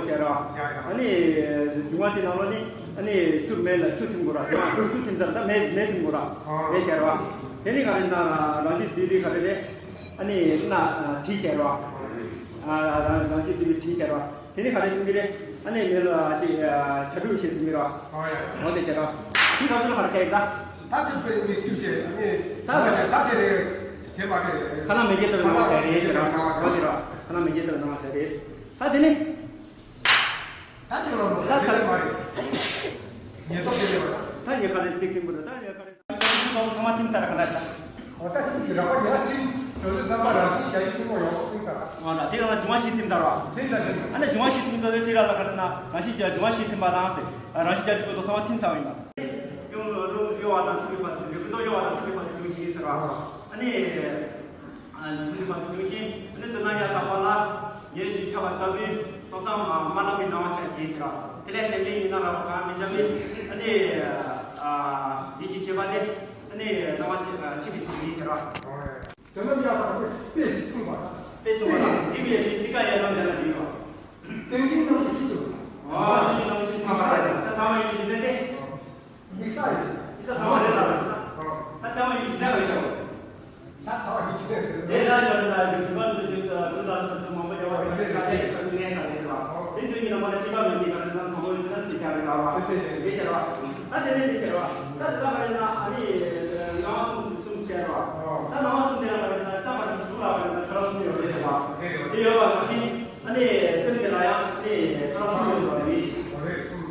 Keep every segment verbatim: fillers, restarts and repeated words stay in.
ཤེས་ར། ཡ་ཡ། ཨ་ནི་འབྱུང་བ་དེ་ནང་ལོགས་ནི་ཨ་ནི་ཆུ་མེ་ལ་ཆུ་ཐིམ་དགོས་ར། ཆུ་ཐིམ་ཚར་ད་མེ་མེ་ཐིམ་དགོས་ར། ཨ། མེ་ཤེས་ར། དེ་ནི་ག་རེ་ན་རང་བཞིན་བདུད་རྩི་ག་རེ་རེད། ཨ་ནི་ན་དྲི་ཤེས་ར། ཨ་རང་རང་བཞིན་བདུད་རྩི་དྲི་ཤེས་ར། དེ་ནི་ག་རེ་ཐིམ་གི་རེད། ཨ་ནི་མེ་ལ་ཅི་ཆ་དྲུག་ཤེས་ཐིམ་གི་ར། ཨ་ཡ། འོ་དེ་ཤེས་ར། དེ་ག་ཚོད་ལ་ག་རེ་བྱས་ཡིན་ད། ད་དེ་པའི་མི་དུས་ཆེ་ནི་ད་ད་ད་དེ་རེད། དེ་མ་རེད། ཁ་ན་མེ་ཁྱེར་ལྟ་བུ་ནང་བ་ཟེར་རེད་ཟེར་ར། འོ་དེ་ར། ཁ་ན་མེ་ཁྱེར་ལྟ་བུ་ནང་བ་ཟེར་རེད། ད་དེ་ནི། ད་དེ་ལོ་ལོ་ད་ད་དེ་མ་རེད། ཉེ་ཐོག་དེ་རེད་བ། ད་ཉེ་ཁ་རེད་ཚིག་ཐིམ་པོ་རེད། ད་ཉེ་ཁ་རེད། ད་ཚང་མ་ཐིམ་ཚར་ག་ད་ད། འོ་ད་ཐིམ་གྱི་ར་བ་ཉེ་ཁ་ཐིམ་ཚོ་ཚོ་ཚང་མ་རང་བཞིན་རྒྱ་ཡིག་ཐིམ་པོ་ཡོང་ཐིམ་ཚར། འོ་ད་དེ་ལ་འབྱུང་བ་བཞི་ཐིམ་ཚར་བ། ཐིམ་ཚར་ཐིམ་ཚར། ཨ་ནི་འབྱུང་བ་བཞི་ཐིམ་ཚར་དེ་ར་ལ་ག་རེ་ན་རང་བཞིན་རྒྱ་འབྱུང་བ་བཞི་ཐིམ་པ་དང་ཟེར། རང་བཞིན་རྒྱ་འབྱུང་པོ་ཚང་མ་ཐིམ་ཚར་བ་ཡིན་པ། གཡོ་གཡོ་བ་དང་མཐུན་པའི་བར་དུ་འབྱུང་གི་འདུག་གཡོ་བ་དང་མཐུན་པའི་བར་དུ་འབྱུང་ཞིང་ཟེར་བ། ཨ་ནི། མཐུན་པའི་བར་དུ་འབྱུང་ཞིང་། ཨ་ནི་དེ་ན་ཡང་དག་པ་ལ། ངེད་ཀྱིས་ཁྱབ་པ་ལྟ་བུའི་སྟོང་སང་མ་ལགས་པའི་སྣང་བ་ཤར་གྱིས་ཟེར་བ། དེ་ལས་གཞན་མིན་ཡིན་ན་རགས་པ་གང་མི་འཇམ་མིན། ཨ་ནི། ཡིད་ཀྱི་ཤེས་པ་ནི། ཨ་ནི་སྣང་བ་ཆེ་ཆེ་བའི་ཚུལ་ཡིན་ཟེར་བ། དེ་ན་ཡང་དག་པའི་དཔེ་མཚུངས་པ་དང་། དཔེ་མཚུངས་པ་དང་འདི་མི་ཡང་དེ་ཅི་ཀ་ཡང་རྣམ་གཞག་ལ་འདུས་པ། ཏིང་འཛིན་རྣམ་བཞི་དུ། ཨ་ཏིང་འཛིན་རྣམ་བཞི་ཐ་མ་ཡིན་ས་ཐ་མ་ཡིན་གྱི་འདི་སྟེ། དམིགས་ས་ཡིན། དམིགས་ས་ཐ་མ་རེད་ལ་རེད་ད། ད་ཐ་མ་ཡིན་གྱི་འདི་ལ་ཤོག་ད་ཐ་མ་ཡིན་གྱི་འདི་ལ་ཤོག་དེ་ལ་ཡང་ན་རྒྱུ་མཐུན་པ་འདི་འདི་འདི་ལ་ཚོད་ཚོད་མང་པོ་ཡོད་པ་དེ་ཆ་དེ་ཤོག་གནས་ས་རེད་ལ། དེ་འདི་ཡིན་ན་མ་ལ་ཅི་པ་མི་འདི་ལ་རེད་ན་ཚང་པོ་ཡིན་ན་དེ་ཆ་རེད་ལ་བ། དེ་ཆ་རེད་བ། ད་དེ་ནས་དེ་ཆ་རེད་བ། ད་དེ་ད་ག་རེད་ན་ཨ་ནི་སྣང་བ་གསུམ་གསུམ་ཆ་རེད་བ། ད་སྣང་བ་གསུམ་དེ་ལ་ག་རེད་ན་ད་ག་རེད་གཟུགས་ལ་ག་རེད་ན་ཆ་ལ་གསུམ་ཡོད་རེད་ཟེར་བ། དེ་ཡོད་པ་ནང་བཞིན། ཨ་ནི་སེམས་དེ་ལ་ཡང་ཨ་ནི་ཐ་ལ་གསུམ་ཡོད་པ་རེད། གསུམ་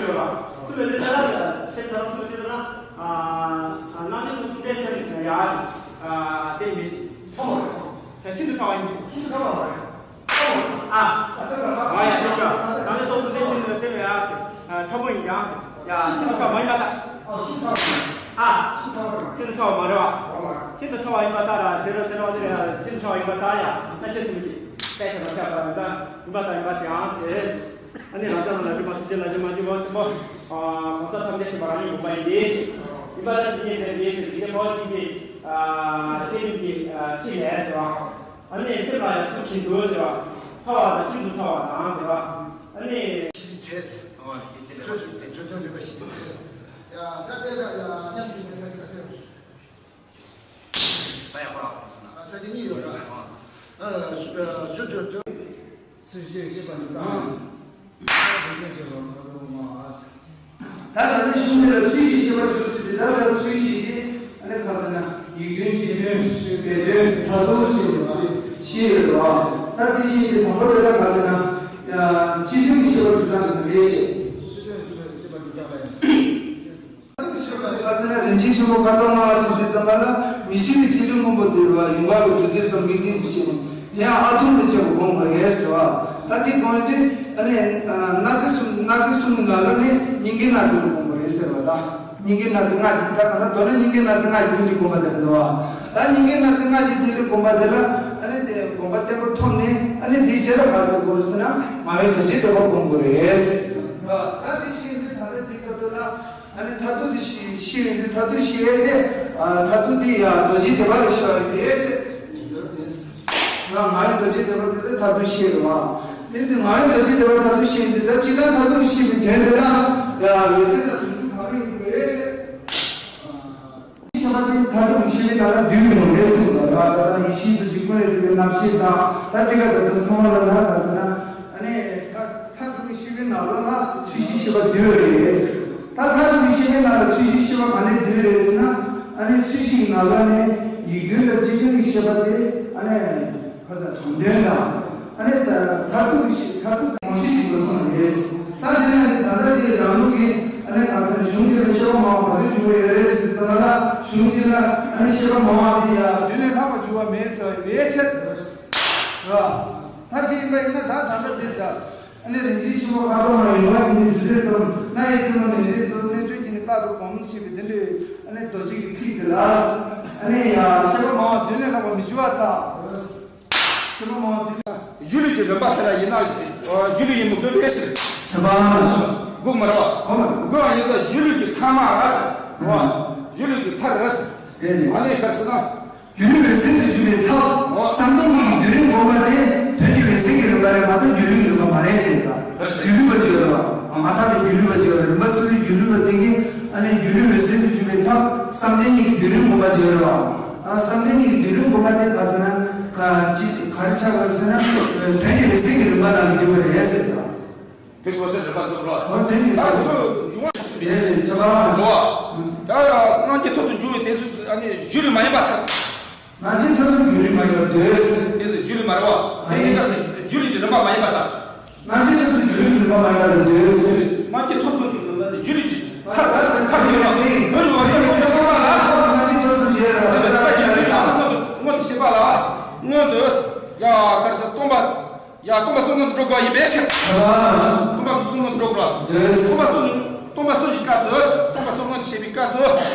ཡོད་པ། གསུམ་ཡོད་དེ་ད་ལ་སེམས་ཐ་ལ་གསུམ་ཡོད་དེ་ད་ལ་ཨ་ཨ་རྣམ་འགྲེལ་ཐོག་གསུམ་ལྡན་སེམས་ཡ་ཨ་དེ་མི་ཐོག་མ་རེད། ཤིན་ཏུ་ཕྲ་བ་ཡིན། ཤིན་ཏུ་ཕྲ་བ་མ་རེད། ཨ་ཨ་སེམས་ལ་ཨ་ཡ་དེ་ཆ་རྣམ་འགྲེལ་ཐོག་གསུམ་ལྡན་སེམས་ཡ་སེམས་ཡ་ཕྲ་མོ་ཡིན་ཀྱང་ཡ་ཤིན་ཏུ་ཕྲ་བ་མ་ཡིན་པ་ད། ཨ་ཤིན་ཏུ་ཕྲ་བ་མ་རེད་བ། ཤིན་ཏུ་ཕྲ་བ་ཡིན་པ་ད་ར་དེ་ར་དེ་ར་དེ་ར་ཤིན་ཏུ་ཕྲ་བ་ཡིན་པ་ད་ཡ་ན་ཤེས་སུ་མི་བྱེད། དཔེ་ཆ་ལ་ཆགས་པ་ཡིན་པ་ཡིན་པ་དང་ཡིན་པ་དེའང་ཟེར། ཨ་ནི་རང་ཅག་རྣམས་ལ་སྒྲིབ་པ་ཐམས་ཅད་ལ་སྒྲིབ་མ་བྱེད་པ་ཆེན་པོ། གང་ཟག་ཐམས་ཅད་ཤེས་པ་རང་ཉིད་དགོངས་པ་ཡིན་ཏེ། ཡིན་པ་ལ་དེ་ཉིད་ལྡན་པའི་ཟེར་དེ་ཕ་བ་གཅིག་པའི་བསྟན་ལྡན་གྱི་ཁྲིད་ལས་ཟེར་བ། ཨ་ནི་སེམས་ལ་ཡང་གཟུགས་ཤིན་ཏུ་ཟེར་བ། ཕྲ་བ་དང་ཤིན་ཏུ་ཕྲ་བ་དང་ཟེར་བ། ཨ་ནི། ཞི་བའི་ཚད། ཨོ་ཡིད་ཀྱི་ལས་པ་ཞི་བའི་ཚད། བརྗོད་དོན་ལས་པ་ཞི་བའི་ཚད། ཡ་ད་དེ་ལ་ཡ་མཉམ་འཇུག་པའི་ས་ཅིག་ག་ཟེར། ད་ཡག་པོ་ལ་གོ་སོང་ན། ས་ཆ་གཉིས་ཡོད་ར། ཨ་ཨ་ཅོ་ཅོ་ཅོ། ཚུལ་བཞིན་ཤེས་པ་ནི་དང་། ཚུལ་བཞིན་ཤེས་པ་ནི་དང་། ད་ད་ལྟ་གཞུང་འདི་ལ་ཚུལ་བཞིན་ཤེས་པ་བརྗོད་ཚུལ་དེ་ད་ལྟ་ཚུལ་བཞིན་དེ་ཨ་ནི་ག་ཟེར་ན་ཡིག་དོན་རྗེས་དོན་སྦས་དོན་མཐར་ཐུག་ཟེར་བ་ཞིག་ཡོད་རེད་བ། ད་དེ་བཞིན་དེ་དང་པོ་དེ་ལ་ག་ཟེར་ན་ཡ་སྤྱི་དོན་ཤེས་པ་བརྗོད་སྟངས་དེ་རེད་ཞེས། སྤྱི་དོན་ཤེས་པ་བརྗོད་སྟངས་དེ་རེད། ཁ་སང་ན་རིན་ཆེན་གཞུང་ལུགས་ཁ་དོག་ལྔ་ཟེར་དུས་ཙམ་པ་ལ་མི་ཤེས་པའི་ཐིག་ལེ་སྔོན་པོ་འདུལ་བ་ཡུངས་དཀར་གྱི་བྲུ་རྩེ་ཙམ་མིག་ལྡན་གྱི་ཆེན་པོ་དེ་ཡང་ཨ་ཐུང་དུ་བྱས་པ་དགོངས་པ་རེད་ཟེར་བ། ད་འདི་དགོངས་ཏེ་ཨ་ནི་སྣ་རྩེ་གསུམ་སྣ་རྩེ་གསུམ་ནང་ལ་ནི་སྙིང་གའི་སྣ་རྩེ་ལ་དགོངས་པ་རེད་ཟེར་བ། ད་སྙིང་གའི་སྣ་རྩེ་ལྔ་གྱི་ད་གང་ལྟར་མདོར་ན་སྙིང་གའི་སྣ་རྩེ་ལྔ་གྱི་ཐིག་ལེ་དགོངས་པ་དེ་རེད་འདུག་བ། ད་སྙིང་གའི་སྣ་རྩེ་ལྔ་གྱི་ཐིག་ལེ་དགོངས་པ་དེ་ལ་ཨ་ནི་དེ་དགོངས་པ་བརྟན་པོ་ཐོབ་ནས་ཨ་ནི་དེའི་རྗེས་ལ་ག་རེ་ཟེར་དགོས་རེད་ཟེར་ན་མ་བུའི་རྡོ་རྗེ་ཐེག་པ་དགོངས་དགོས་རེད། ད་དེ་བཞིན་དུ་ད་ལྟ་འདི་སྐབས་དུ་ལ། ཨ་ནི་མཐར་ཐུག་ཏུ་ཤེས་ཤེས་ཡོན་དུ་མཐར་ཐུག་ཤེས་ཡོན་དེ་ཨ་མཐར་ཐུག་དེ་ཡང་རྡོ་རྗེ་བཟླས་པ་ལ་ཤེས་པ་ཡིན་པས་ཟེར། ང་ང་ཡི་རྡོ་རྗེ་བཟླས་པ་དེ་ལ་མཐར་ཐུག་ཤེས་རེད་བ། དེ་དུས་ང་ཡི་རྡོ་རྗེ་བཟླས་པ་མཐར་ཐུག་ཤེས་ཡོན་དེ་ད་ཅི་ལྟར་མཐར་ཐུག་ཤེས་པའི་དོན་དེ་ལ་ཡང་འོད་གསལ་དང་ཟུང་འཇུག་གང་རུང་ཡིན་པས་ཟེར། ཤེས་པ་དེ་མཐར་ཐུག་ཤེས་པའི་ནང་ལ་འདུས་མི་རུང་བས་ཟེར་བ་ལ་ད་ལྟ་ཡིད་ཤེས་སུ་འཇུག་པ་རེད་དེ་རྣམ་ཤེས་དང་ད་ཅི་ག་ད་དུང་ཚང་མ་ལ་ན་ད་ཟེར་ན་ཨ་ནི་ད། མཐར་ཐུག་གི་ཤེས་པའི་ནང་ལོགས་ལ་ཚུལ་བཞིན་ཤེས་པ་འདུས་པ་རེད། ད་མཐར་ཐུག་གི་ཤེས་པའི་ནང་ལ་ཚུལ་བཞིན་ཤེས་པ་ག་ནས་འདུས་རེད་ཟེར་ན། ཨ་ནི་ཚུལ་བཞིན་ནང་ལོགས་ནས་ཡིག་དོན་དང་སྤྱི་དོན་གྱི་ཤེས་པ་དེ་ཨ་ནི་ཁ་ས་དྲང་དོན་དང་། ཨ་ནི་ད་མཐར་ཐུག་གི་ཤེས་མཐར་ཐུག་གི་ངོ་ཤེས་ཀྱི་སྒོ་ནས་རེད། ད་དེ་ནས་ད་ལྟ་དེ་རང་ལུགས་ཀྱི་ཨ་ནི་ག་ས་ནས་གཞུང་དེ་ལ་བཤད་པ་མང་བ་ག་ཚོད་བྱུང་བ་ཡོད་རེད་ཟེར་ཙམ་ལ་གཞུང་དེ་ལ་ཨ་ནི་བཤད་པ་མང་བ་དེ་ཡང་དུས་ལས་ལྷག་པ་བྱུང་བ་མེད་ཟེར་བ་ཡོད་ཟེར། རེད་བ། ད་དེ་ཡིན་པ་ཡིན་ན་ད་ད་ལྟ་དེ་ལྟ། ཨ་ནི་རིན་ཆེན་ཤོ་ལོ་ཀ་ཁ་དོག་ལྔ་ཡི་ཡུམ་ལྔ་ཡི་ནི་རྒྱུ་ཚད་ཙམ་ན་ཡི་ཚེ་ལོ་ནས་རེད་དོ་གནས་ཚུལ་གྱི་ནི་རྟག་ཏུ་སྒོམ་ཞེས་པའི་དེ་འདྲའི་ཨ་ནི་རྡོ་རྗེ་གི་ཚིག་དེ་ལ། ཨ་ནི་ཡ་བཤད་པ་མང་བ་དོན་ལས་ལྷག་པ་མི་འབྱུང་བ་དང་། བཤད་པ་མང་བ་དོན་ལས། སྒྱུ་ལུས་ཀྱི་རིམ་པ་དེ་ལ་ཡིན་ན་སྒྱུ་ལུས་ཡིན་མི་དགོས་པས་ཟེར། དྲན་པ་མ་སོང་། དགོས་མ་རེད་བ། དགོས་མ་རེད། དགོས་པ་ཡིན་ན་སྒྱུ་ལུས་ཀྱི་ཐ་མ་རེད་ཟེར། རེད་བ། སྒྱུ་ལུས་ཀྱི་མཐར་རེད་ཟེར། རེད་རེད། ཨ་ནི་ག་རེ་ཟེར་ན། སྒྱུ་ལུས་འོད་གསལ་དུ་གྱུར་པའི་ཐབས། འོ། བསམ་གཏན་གཉིས་ཀྱི་སྡུད་རིམ་སྒོམ་པ་དེ་དོན་གྱི་འོད་གསལ་གྱི་རིམ་པ་རེད་མ་གཏོགས་སྒྱུ་ལུས་ཀྱི་རིམ་པ་མ་རེད་ཟེར་ད། སྒྱུ་ལུས་པ་ཅིག་ཡོད་རེད་བ། མ་ཐག་པའི་སྒྱུ་ལུས་པ་ཅིག་ཡོད་རེད། རིམ་པ་སོ་སོའི་སྒྱུ་ལུས་པ་དེ་གིས་ཨ་ནི་སྒྱུ་ལུས་འོད་གསལ་དུ་གྱུར་པའི་ཐབས་བསམ་གཏན་གཉིས་ཀྱི་སྡེ་སྣོད་སྒོམ་པ་ཅིག་ཡོད་རེད་བ། ཨ། བསམ་གཏན་གཉིས་ཀྱི་སྡེ་སྣོད་སྒོམ་པ་དེ་ག་ཟེར་ན་ག་ཅི་ག་རེ་ཆགས་པ་རེད་ཟེར་ན། དོན་གྱི་འོད་གསལ་གྱི་རིམ་པ་ནང་ལ་འདུས་པ་རེད་ཟེར་ད། དེ་ཚོ་ཟེར་རིམ་པ་འདུག་རོ། འོ་དེ་ནི་ཟེར། ད་སོ་སོ་འབྱུང་བ་རེད་རེད། ཆ་ག་རོ། ད་ཡང་སྔོན་གྱི་ཐོག་སུ་འབྱུང་བའི་དེ་ཚོ་ཨ་ནི་སྒྱུ་ལུས་མ་ཡིན་པར་ཐལ། སྔ་ཕྱིའི་ཐོག་སུ་སྒྱུ་ལུས་མ་ཡིན་པར་འདོད། དེ་ཚོ་སྒྱུ་ལུས་མ་རེད་བ། དེ་ཡིན་ད་སྒྱུ་ལུས་ཀྱི་རིམ་པ་མ་ཡིན་པར་ཐལ། སྔ་ཕྱིའི་ཐོག་སུ་སྒྱུ་ལུས་ཀྱི་རིམ་པ་མ་ཡིན་པར་འདོད། སྔོན་གྱི་ཐོག་སུ་སྒྱུ་ལུས་མ་ཡིན་པར་སྒྱུ་ལུས་ཀྱི་ཐབས་ད་ཟེར་ཐབས་ཡིན་པ་ཟེར། སྔོན་གྱི་ཐོག་སུ་སྔོན་གྱི་ཐོག་སུ་སྔོན་གྱི་ཐོག་སུ་ཡོད་རེད་བ། དེ་ལྟ་བུ་སྒྱུ་ལུས་ཀྱི་ཐབས་སྔོན་གྱི་བྱེད་པ་ལ་སྔོན་དུ་ཡ་ག་རེ་ཟེར་སྟོང་པ། ཡ། སྟོང་པ་སོགས་སྔོན་དུ་འགྲོ་དགོས་ཡིན་པའི་ཕྱིར། སྟོང་པ་སོགས་སྔོན་དུ་འགྲོ་དགོས། སྟོང་པ་སོགས། སྟོང་པ་སོགས་ཀྱི་སྐབས་སུ། སྟོང་པ་སོགས་སྔོན་དུ་བྱེད་པའི་སྐབས་སུ།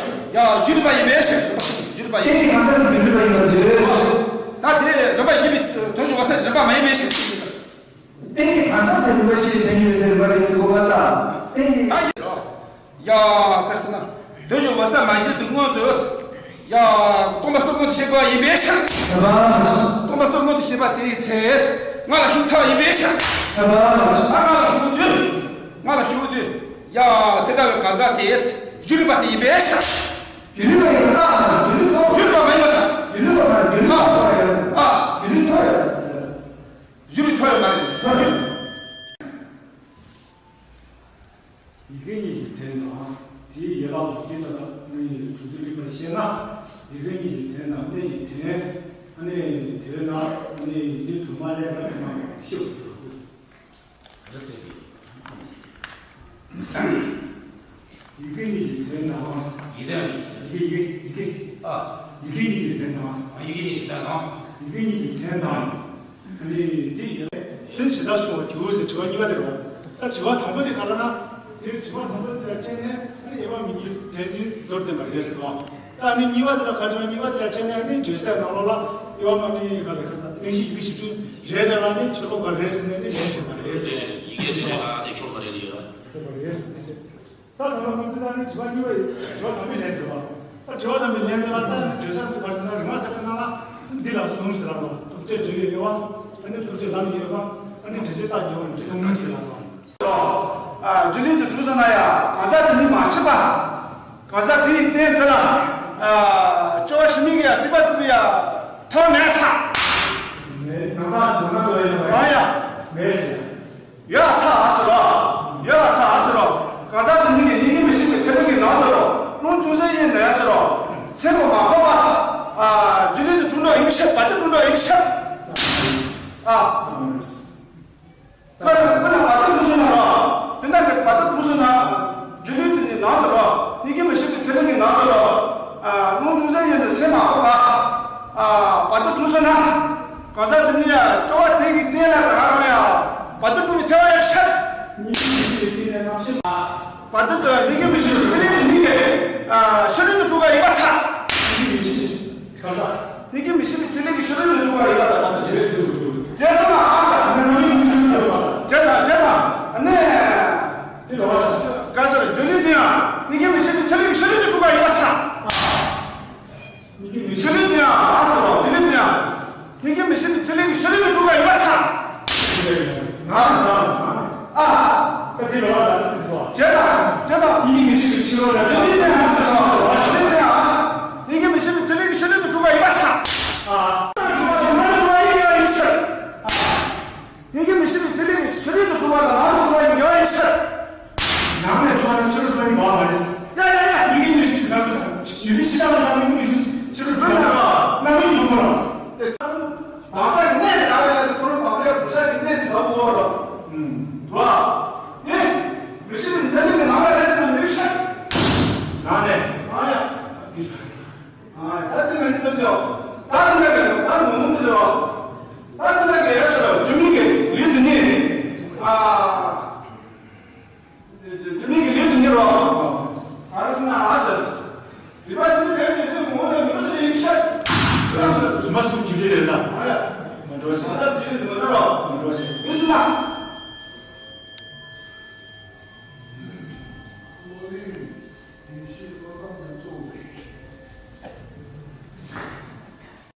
ཡ། སྒྱུ་ལུས་པ་ཡིན་པའི་ཕྱིར། སྟོང་པ་སོགས་སྒྱུ་ལུས་པ་ཡིན། རྟེན་གྱི་གང་ཟག་ཏུ་སྒྱུ་ལུས་པ་ཡིན་པར་འདོད། ད་དེ་རིམ་པ་ཡིན་པའི་དོན་གྱི་འོད་གསལ་རིམ་པ་མ་ཡིན་པའི་ཕྱིར། རྟེན་གྱི་གང་ཟག་ཏུ་རིམ་པ་ཕྱིར་དོན་གྱི་འོད་གསལ་རིམ་པ་རེད་ཟེར་གོ་བ་ལ། རྟེན་གྱི། ད་ཡིན་རོ། ཡ། ག་རེ་ཟེར་ན། དོན་གྱི་འོད་གསལ་མ་བཞིན་དུ་སྔོན་དུ། ཡ། སྟོང་པ་སོགས་སྔོན་དུ་བྱེད་དགོས་ཡིན་པའི་ཕྱིར། སྟོང་པ་སོགས་སྔོན་དུ་བྱེད་པ་དེའི་ཚེ། ང་ལ་ཞུགས་ཚར་བ་ཡིན་པའི་ཕྱིར། ང་ལ་ཞུགས་དུས། ང་ལ་ཞུགས་དུས། ཡ། དེ་ལྟ་བུའི་གང་ཟག་དེས་སྒྱུ་ལུས་པ་དེ་ཡིན་པའི་ཕྱིར། སྒྱུ་ལུས་པ་ཡིན་པ་ལ་སྒྱུ་ལུས་ཐོབ། སྒྱུ་ལུས་པ་མ་ཡིན་པ་དང་། སྒྱུ་ལུས་པ་མ་ཡིན། སྒྱུ་ལུས་ཐོབ་པ་ཡིན། ཨ། སྒྱུ་ལུས་ཐོབ་ཡོད། སྒྱུ་ལུས་ཐོབ་ཡོད་མ་རེད། ཐོབ་ཡོད། ཡི་གེ་གཉིས་ཀྱི་དོན་དང་། དེའི་ཡན་ལག་ཏུ་སྐྱེ་ཚུལ་དང་། ཨ་ནི་གྲུབ་ཚུལ་རིགས་པར་བཤད་ན། ཡི་གེ་གཉིས་ཀྱི་དོན་དང་སྨན་གྱི་དོན། ཨ་ནི་དོན་དང་། ཨ་ནི་འདི་དུ་མ་ལས་མ་ལས་མ་ཤེས་པ་དེ་རེད་ཟེར་གི། ཡི་གེ་གཉིས་ཀྱི་དོན་དང་། ཡི་གེ་ཡི་གེ་ཡི་གེ། ཨ། ཡི་གེ་གཉིས་ཀྱི་དོན་དང་། ཨ། ཡི་གེ་གཉིས་ཀྱི་དོན་དང་། ཡི་གེ་གཉིས་ཀྱི་དོན་དང་། ཨ་ནི་དེ་ཡི་དོན་ཇི་ལྟར་ཤེས་པར་འགྱུར་ཟེར་དྲི་བ་གཉིས་པ་དེ་རེད་བ། ད་དྲི་བ་དང་པོ་དེ་ག་ལ་ན། དེ་དྲི་བ་དང་པོ་དེ་ལ་དྲན་ནས་ཨ་ནི་དབྱེ་བ་མི་གཉིས་དོན་གཉིས་མདོར་བསྟན་པ་རེད་ཟེར་བ། ད་ཨ་ནི་གཉིས་པ་དེ་ལ་ག་དྲི་བ་གཉིས་པ་དེ་ལ་དྲན་ནས་ཨ་ནི་འགྲེལ་སའི་ནང་ལོགས་ལ་དབྱེ་བ་མ་ནི་ག་ལ་ག་ས་གླེང་གཞི་ཡི་གེ་བཞི་བཅུ་རེད་ལ་ནི་ཕྱི་ལོགས་ག་རེད་ཟེར་ནས་ནི་ལན་ཐེབས་པ་རེད་ཟེར། ཡི་གེ་རེ་རེ་ལ་ནི་ཕྱོགས་ག་རེ་རེ་ཡོད་རེད། ཐེབས་པ་རེད་ཟེར་དེ་བྱས། ད་ད་ལྟ་ཁོང་ཚོས་ད་ནི་དྲི་བ་གཉིས་པ་ཡིན། དྲི་བ་དང་པོའི་ལན་དེ་བ། ད་དྲི་བ་དང་པོའི་ལན་དེ་ལ་ད་འགྲེལ་བཤད་དེ་ག་རེ་ཟེར་ན། རིག་སྔགས་གསལ་བྱེད་ནང་ལ་འདི་ལ་གསུམ་ཟེར་ལ་ནོ། ཐུགས་རྗེ་འབྲེལ་བའི་དབྱེ་བ། ཨ་ནི་ཐུགས་རྗེ་ལམ་གྱི་དབྱེ་བ། ཨ་ནི་འབྲེལ་ཆོས་རྟགས་ཀྱི་དབྱེ་བ་ནི་གསུམ་ཟེར་ལ་ནོ། ཨ། སྒྱུ་ལུས་དེ་གྲུབ་སོང་ན་ཡང་གང་ཟག་དེ་ནི་མ་ཕྱིན་པ། གང་ཟག་དེ་ཡི་རྟེན་དེ་ལ། ཨ། སྐྱེ་བ་ཕྱི་མའི་གི་ཡང་སྲིད་པ་སྒྲུབ་པའི་ཡང་ཐབས་མེད་ཚ། མེད། ནང་པ་ནང་པ་འདོད་ཡོད་པ་ཡང་ཡང་མེད་ཟེར། ཡ་ཐ་ཨ་སི་རོ། ཡ་ཐ་ཨ་སི་རོ། གང་ཟག་དེ་ཉིད་ཀྱི་ཉིད་ཀྱིས་མི་ཤེས་པའི་ཐིག་ལེ་གི་ནང་དུ་རོ། རླུང་ཅུང་ཟད་ཡིན་ནའི་ཟེར་རོ། སེམས་པ་མ་འཕགས་པ། ཨ། སྒྱུ་ལུས་དེ་གྲུབ་འགྲོ་ཡིན་ཕྱིར། བར་དུ་གྲུབ་འགྲོ་ཡིན་ཕྱིར། ཨ། ཁོ་ཁོ་ན་བར་དུ་གྲུབ་སོང་ན་རོ། དེ་འདྲ་གི་བར་དུ་གྲུབ་སོང་ན། སྒྱུ་ལུས་དེ་ནི་ནང་དུ་རོ། ཉིད་ཀྱིས་མི་ཤེས་པའི་ཐིག་ལེ་གི་ནང་དུ་རོ། ཨ། རླུང་ཅུང་ཟད་ཡིན་ནའི་སེམས་མ་འཕགས་པ། ཨ། བར་དུ་གྲུབ་སོང་ན། གང་ཟག་དེ་ཉིད་ཡང་སྐྱེ་བ་དེ་གི་རྟེན་ལ་རང་རང་ཡང་བར་དུ་གྲུབ་པའི་ཐལ་བ་ཡང་ཕྱིར། ཉིད་ཀྱིས་མི་ཤེས་པའི་ཐིག་ལེ་རྣམ་ཤེས་མ། བར་དུ་དུ་ཉིད་ཀྱིས་མི་ཤེས་པའི་ཐིག་ལེ་དེ་ཉིད་ཀྱི། ཨ། ཕྱི་རོལ་དུ་གྲུབ་པ་ཡིན་པར་ཐལ། ཉིད་ཀྱིས་མི་ཤེས། གང་ཟག་ཉིད་ཀྱིས་མི་ཤེས་པའི་ཐིག་ལེ་གི་ཕྱི་རོལ་དུ་གྲུབ་པ་ཡིན་པར་ཐལ། བར་དུ་དེ་རེད་འདུག་འདུག་དེ་ཚོ་ལ་ཨ་ས་ནི་རང་ཉིད་མི་ཤེས་པའི་ཐལ་བ། དེ་དང་དེ་དང་ནི། དེ་ལ་བ་ཞིག་གང་ཟག་སྒྱུ་ལུས་དེ་ཡང་ཉིད་ཀྱིས་མི་ཤེས་པའི་ཐིག་ལེ་གི་ཕྱི་རོལ་དུ་གྲུབ་པ་ཡིན་པར་ཐལ། ཉིད་ཀྱིས་མི་ཤེས། སྒྱུ་ལུས་དེ་ཡང་ཨ་ཟེར་རོ། སྒྱུ་ལུས་དེ་ཡང་ཉིད་ཀྱིས་མི་ཤེས་པའི་ཐིག་ལེ་གི་ཕྱི་རོལ་དུ་གྲུབ་པ་ཡིན་པར་ཐལ། ང་ང་ང་ཨ། ད་དེ་ལ་ད་དེ་ཚོ། བྱས་དང་བྱས་དང་། ཉིད་ཀྱིས་མི་ཤེས་པའི་ཕྱི་རོལ་ལ། སྒྱུ་ལུས་དེ་ཡང་ཨ་ཟེར་རོ། སྒྱུ་ལུས་དེ་ཡང་ཨ་ཟེར། ཉིད་ཀྱིས་མི་ཤེས་པའི་ཐིག་ལེ་གི་ཕྱི་རོལ་དུ་གྲུབ་པ་ཡིན་པར་ཐལ། ཨ། ད་གྲུབ་པ་ཞིག་མ་གྲུབ་པ་ཡིན་ཡང་ཡིན་ཕྱིར། ཉིད་ཀྱིས་མི་ཤེས་པའི་ཐིག་ལེ་གི་ཕྱི་རོལ་དུ་གྲུབ་པ་དང་ནང་དུ་གྲུབ་པ་ཡིན་ཡང་ཡིན་ཕྱིར། ནང་ནས་གྲུབ་པ་དང་ཕྱི་རོལ་གྲུབ་པ་ཡིན་པ་མ་རེད། ཡ་ཡ་ཡ། ཉིད་ཀྱིས་མི་ཤེས་པའི་ཐིག་ལེ་ཟེར། ཡུལ་ལས་ཕྱི་དང་ལ་ཉིད་ཀྱིས་མི་ཤེས་ཕྱི་རོལ་གྲུབ་པ་རྣམ་སྨིན་ཡོང་གི་རེད། དེ་ནང་ས་ཀྱི་གནས་དེ་ག་རེ་ལ་དེ་ཁོ་རང་བག་ཡོད་བུ་ས་ཀྱི་གནས་དེ་ལ་འོ་རོ། ཨུམ། རོ། དེ་མི་ཤེས་པའི་ཐིག་ལེ་གི་ནང་ལ་རེད་ཟེར་ན་མི་ཤེས། ནང་ནས། ཨ་ཡ། ཨ། ད་དེ་ནས་འདི་ལྟར་ཟེར། ད་དེ་ནས་ད་ངོ་མ་འདི་ལ། ད་དེ་ནས་ཡ་ཟེར་རྒྱུ་མིན་གྱི་ལུས་འདི་ནི། ཨ། རྒྱུ་མིན་གྱི་ལུས་འདི་ནི་རོ། ག་རེ་ཟེར་ན་ཨ་ཟེར། རིག་པ་ཞིག་བས་མི་ཚོས་ངོ་བོ་ལ་མི་ལུས་སུ་ཡིན་ཤེས། རིག་པ་ཞིག་གི་ལུས་རེད་ད། ཨ་ཡ། མ་འགྲོ་ཞིག་མ་འགྲོ་ཞིག་མ་འགྲོ་རོ། མ་འགྲོ་ཞིག་མི་སུ་ན།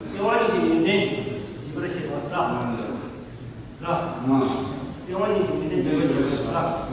དབྱེ་བ་གཉིས་ཀྱི་ཡོན་ཏན་འཇུག་པར་བྱེད་པ་ལ། ལ། ལྟེ་བ་གཉིས་ཀྱི་དེ་ནས་འདུས་པ་ཞེས་པ་ཞིག་ལ།